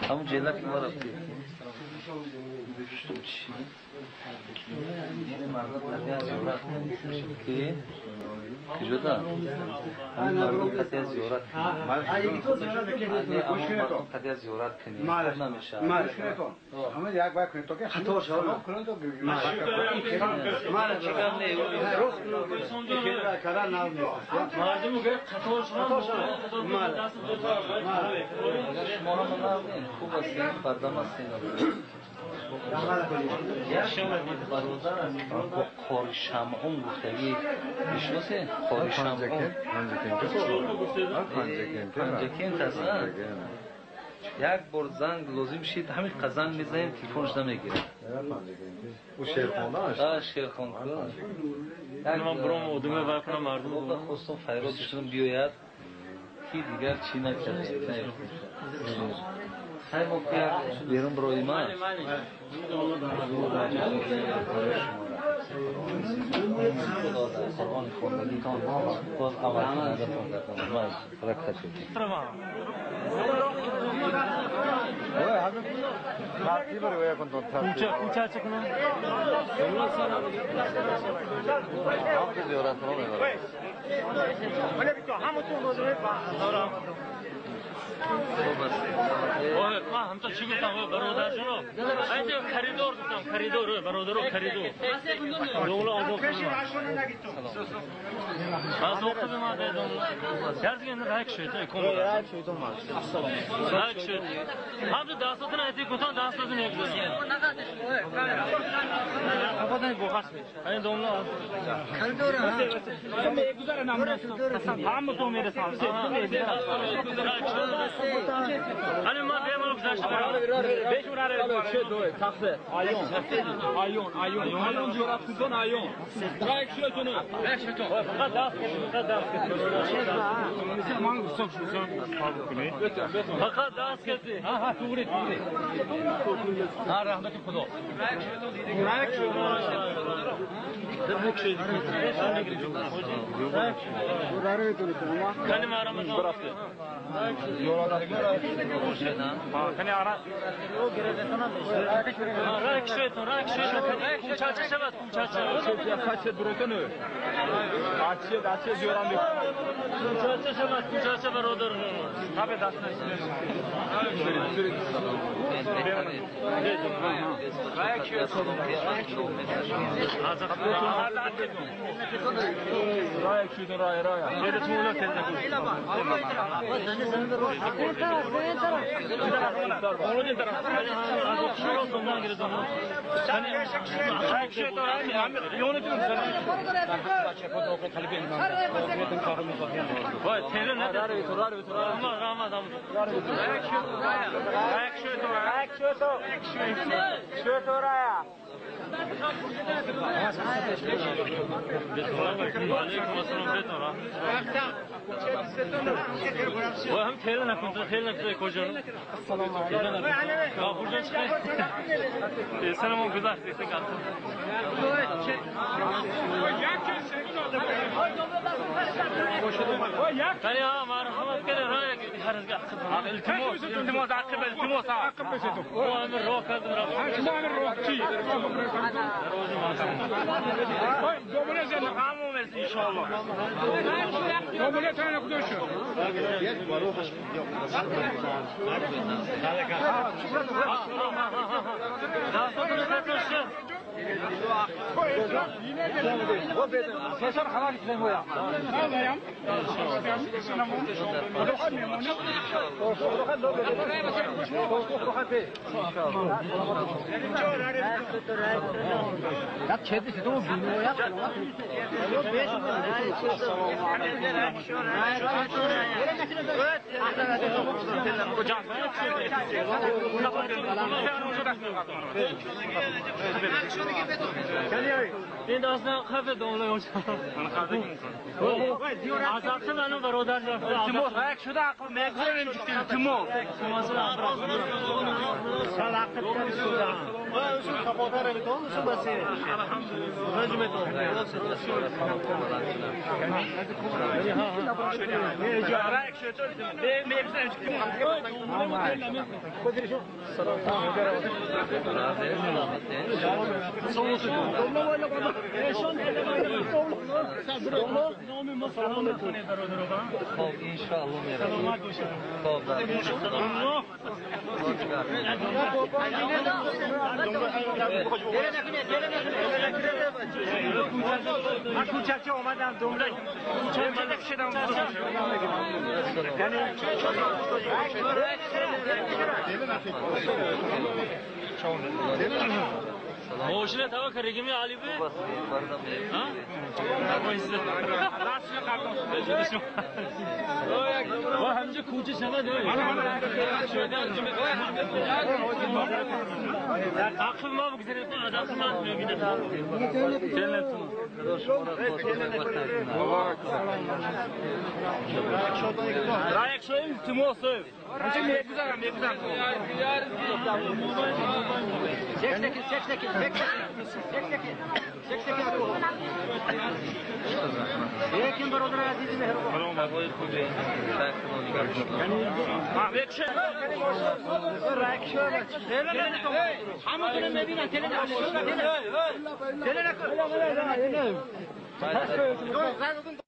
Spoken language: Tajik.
Ҳамун ҷелак ма рафти. Ки? Куҷода? Ҳамин мардум қатъия зиёрат кунед. Зиёрат кунед. Намешавад. Як бай кунед, то ки хато шавад. Мардум гӯяд қатор шавад. Шумо ҳама нағзед, хуб ҳастед, бардам ҳастед. Бародар бо Қори Шамъун гуфтагӣ мешиносед? Қори Шамъун. Панҷакент аст. Як бор занг лозим шид, ҳамин қа занг мезанем, телефонш намегирад. Шерхон. Ман буром одуме вай кунам мардум. Хостам файрод шудам биёяд, ки дигар чӣ накард. Хай мо берун бироима. Худо дар Қуръони хондагитон боз аввал кунандатон гардонад. Баракат Ман ҳамто чӣ гуфтам, бародарҷоно? Айҷо коридор гуфтам, коридор, бародаро, коридор. Домла азоб кунам. Азоб кунам, домла. Ярзига ин райк шуд, икон. Райк шуд. Ҳамто дастотон айти гуфтам, дастотон мегузорам. Айн домла. Коридор. Ҳамто мерасам. Али ма бемал гузашта. Айон, айон, айон, айон, ҷурат кудон айон. Райк шуд. Фақат даст, фақат даст. Фақат даст кардӣ. Ҳа, ҳа, туғри, туғри. Ҳа, раҳмати Худо. Райк шуд. Кани марамазон. Райк шуд, райк шуд. Кумчача шавад, кумчача. Кумчача шавад, кумчача бародар. هم تهله نکن، تهله نکن کجا؟ السلام علیکم. آخوجان چه؟ سلام گذشت دیگه قطع. تاني مرحبا كده رايك التموس التموس عقب التموس عقب هو امر روك هذا روك شو امر روك شيء دوبله زين عمو ان شاء الله دوبله تاني قدوش این داستان خفه دنبال از عقل منو برادر جان التماس یک شده عقل میگذاریم التماس خب انشاءالله میرسیم. خب من کوچکچه اومدم دنبال کوچکچه شدم. ماشین توا کرگمی علی به ها و همجا کوچه شود عقل ما بگذارید از عقل ما میبینه رایک شویم التماس میگذارم میگذارم یکیم برادر عزیز مهربان همونطور میبینن تله نکن.